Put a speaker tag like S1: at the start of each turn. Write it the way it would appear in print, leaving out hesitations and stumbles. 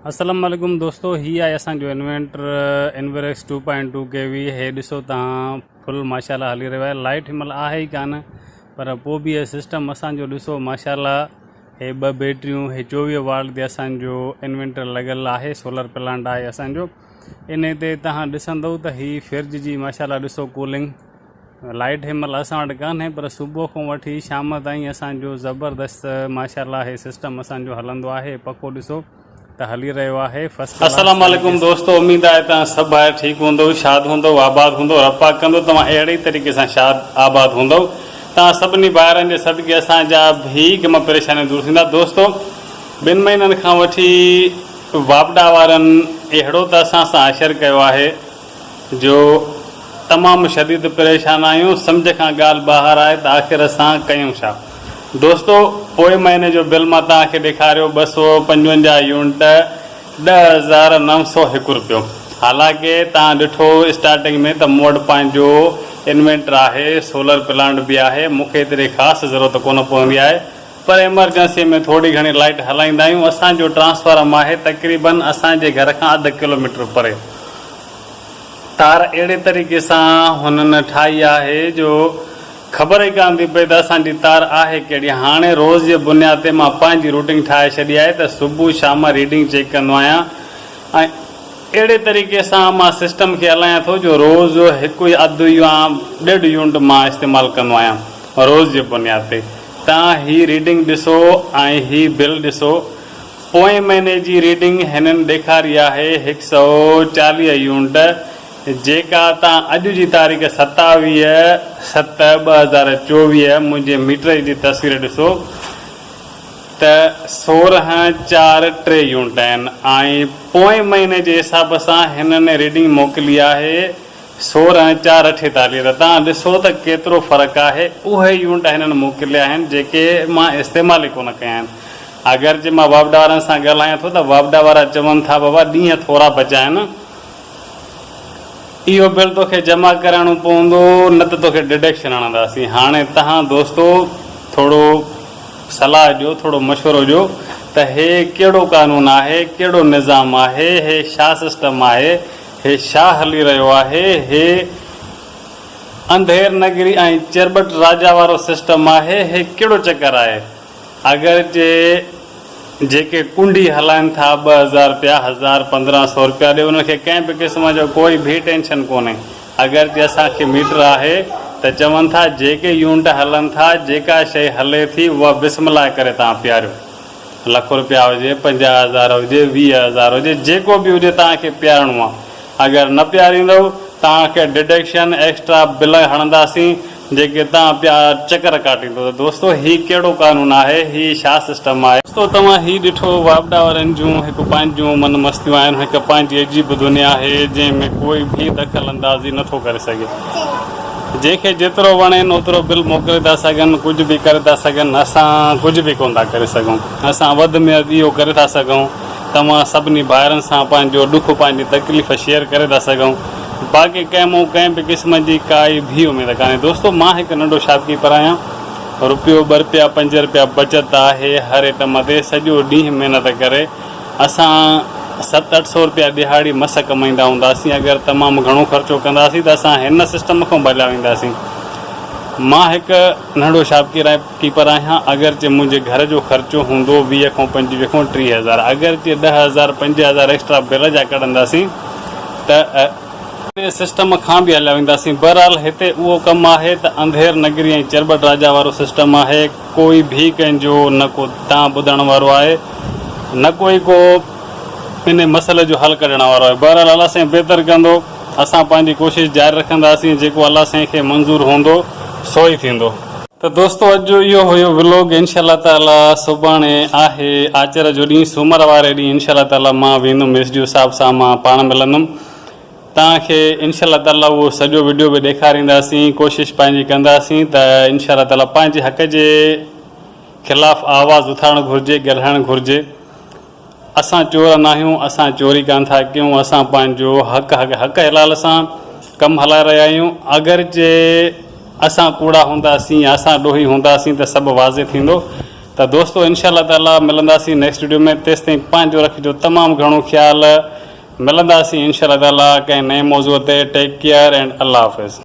S1: السلام عليڪم دوستو هي آهي اسان جو inverter Inverex two point two K V هي ڏسو تهان فل ماشاءالله هلي رهيو آهي لائٽ هن مهل آهي ئي ڪانه پر پوء به هي سسٽم اسان جو ڏسو ماشاءالله هي ٻه بيٽريون هي 24 والٽ تي اسان جو انورٽر لڳل آهي سولر پلانٽ آهي اسان جو ان تي تهان ڏسندو ته هي فرج جي ماشاءالله ڏسو ڪولنگ لائيٽ هن مهل اسان وٽ ڪانهي پر صبح کان وٺي شام تائين اسان جو زبردست ماشاءالله هي سسٽم اسان جو هلندو آهي پکو ڏسو ته هلي رهيو آهي فرسٽ ڪلاس
S2: السلام عليڪم دوستو اميد آهي توهان سڀ ڀائر ٺيڪ هوندؤ شاد هوندؤ آباد هوندؤ رب پاڪ ڪندو توهان اهڙي ئي طريقي سان شاد آباد هوندؤ توهان سڀني ڀائرن جي صدقي اسان جا ڀي غم پريشانيون دور ٿيندا دوستو ٻن مهينن کان وٺي واپڊا وارن اهڙو ته اسان سان حشر ڪيو آهي جو تمام شديد پريشان آهيون سمجهه کان ڳالهه ٻاهر آهي ته آخر اسان ڪيون ڇا؟ دوستو پوئين مهيني جو بل مان توهان کي ڏيکاريو 255 يونٽ 10,901 رپيو حالانڪه توهان ڏٺو اسٽارٽنگ ۾ ته مون وٽ پنهنجو انوينٽر آهي سولر پلانٽ به آهي مون کي ايتري خاص ضرورت ڪونه پوندي آهي پر ايمرجنسي ۾ ٿوري گهڻي لائيٽ هلائيندا آهيون اسان جو ٽرانسفارم آهي تقريبن اسان جي گهر کان اڌ ڪلوميٽر پري تار اهڙي طريقي سان هنن ٺاهي آهي جو خبر ئي ڪانه ٿي پئي ته اسان جي تار آهي ڪهڙي. هاڻي روز جي بنياد تي مان پنهنجي روٽنگ ٺاهي ڇڏي آهي ته صبح شام ريڊنگ چيڪ ڪندو آهيان ۽ اهڙي طريقي سان مان سسٽم کي هلايان ٿو جو روز هڪ يا اڌ يا ڏيڍ يونٽ مان استعمال ڪندو آهيان روز جي بنياد تي. تان هي ريڊنگ ڏسو ۽ هي بل ڏسو. پوئين مهيني جي ريڊنگ هنن ڏيکاري آهي هڪ سئو 40 يونٽ جيڪا تان اڄ جي تاريخ 27 7 2024 منهنجي ميٽر جي تصوير ڏسو ته 16 4 3 يونٽ آهن ۽ پوئين مهيني جي حساب سان هنن ريڊنگ موڪلي آهي 16 4 48 ته توهان ڏسو ته ڪيترو فرق آهي، اهي يونٽ هنن موڪليا آهن جيڪي مان استعمال ئي ڪونه ڪيا آهن. اگر جي مان واپڊا وارن سان ڳالهايان ٿو ته واپڊا وارا چون ٿا بابا ڏينهن ٿورا بچيا آهن، اهو بل توکي جمع ڪرائڻو پوندو نه ته توکي ڊڊڪشن هڻنداسين. هاڻي توهان دوستو ٿورو صلاح ڏيو، ٿورو مشورو ڏيو ته هي ڪهڙو قانون آهي، ڪهڙو نظام آهي، هي ڇا سسٽم آهي، هي ڇا هلي رهيو آهي؟ هي انڌير نگري ۽ چرٻٽ راجا وارو سسٽم آهي؟ هي ڪهڙو چڪر آهي؟ اگر جي جيڪي ڪنڊي هلائن ٿا 2000 رپيا، هزار، 15 سو رپيا ڏي انهن کي ڪنهن به قسم جو ڪوئي به ٽينشن ڪونهي. اگر جي اسان کي ميٽر آهي ته چون ٿا جيڪي يونٽ هلن ٿا جيڪا شيء هلي ٿي اها بسم الله ڪري توهان پياريو. لک روپيا هجي، 50,000 هجي، 20,000 هجي، جيڪو به هجي توهان کي پيارڻو آ. اگر نه پياريندؤ توهان کي ڊڊڪشن، ايڪسٽرا بل هڻنداسين جيڪي توهان پيا چڪر ڪاٽيندو ته دوستو هي ڪهڙو قانون آهي، هي ڇا سسٽم آهي. دوستو توهان هي ڏٺو واپڊا وارن جون هڪ پنهنجون من مستيون آهن، هڪ پنهنجي عجيب دنيا آهي جنهن ۾ ڪوئي به دخل اندازي نٿو ڪري سگهي. جنهن کي جيترو وڻين اوترو بل موڪلي ٿا سگهن، ڪجهه به ڪري ٿا سگهن، اسان ڪجهه به ڪونه ٿا ڪري سگهون، اسان وڌ ۾ وڌ اهو ڪري ٿا سگهون توهان سڀني ڀائرن سان پنهنجو ڏک پنهنجي تڪليف شيئر ڪري ٿا سگهون، باقي ڪنهن مون ڪنهن به قسم جي ڪائي به اميد ڪانهي، دوستو مان هڪ ننڍو شاپ ڪيپر آهيان، روپيو ٻه روپيا پنج روپيا بچت آهي هر ائٽم تي سڄو ڏينهن محنت ڪري. اسان ست اٺ سئو روپيا ڏهاڙي مس ڪمائيندا هونداسين، اگر تمام گهڻو خرچو ڪنداسين ته اسان هن سسٽم کان به هليا وينداسين. مان هڪ ننڍڙو شاپ ڪيپر آهيان، اگرچه منهنجي گهر جو خرچو هوندو 20 کان 25 کان 30 هزار، اگرچه 10 هزار 5 هزار ايڪسٽرا بل جا ڪڍنداسين ته ان سسٽم کان به هليا وينداسين. بهرحال هتي اهو ڪم آهي ته انڌير نگري ۽ چرٻٽ راجا وارو سسٽم آهي. ڪوئي ڀي ڪنهن جو نه ڪو دانهن ٻڌڻ وارو آهي نه ڪوئي ڪو انهي مسئلي جو حل ڪڍڻ وارو آهي. بهرحال الله سائين بهتر ڪندو. اسان پنهنجي ڪوشش جاري رکنداسين جيڪو الله سائين کي منظور هوندو سو ئي ٿيندو. ته دوستو اڄ جو اهو هيو ولاگ انشاء الله تعالي سڀاڻي آهي آچر جو ڏينهن سومر واري ڏينهن انشاء الله تعالي مان ويندم ايس ڊي او صاحب سان مان پاڻ ملندم. توهان کي انشاء الله تعالي اهو سڄو وڊيو به ڏيکارينداسين ڪوشش پنهنجي ڪنداسين ته انشاء الله تعالي پنهنجي حق جي خلاف آواز اٿارڻ گهرجي ڳالهائڻ گهرجي اسان چور ناهيون اسان چوري ڪان ٿا ڪيون اسان پنهنجو حق حق حق حلال سان ڪم هلائي رهيا آهيون اگر جي اسان ڪوڙا هونداسين يا اسان ڏوهي هونداسين ته سڀ واضح ٿيندو. ته دوستو انشاء الله تعالي ملنداسين نيڪسٽ وڊيو ۾ تيستائين پنهنجو رکجو تمام گهڻو خيال ملنداسين انشاء الله تعالي ڪنهن نئين موضوع تي take care and Allah Hafiz.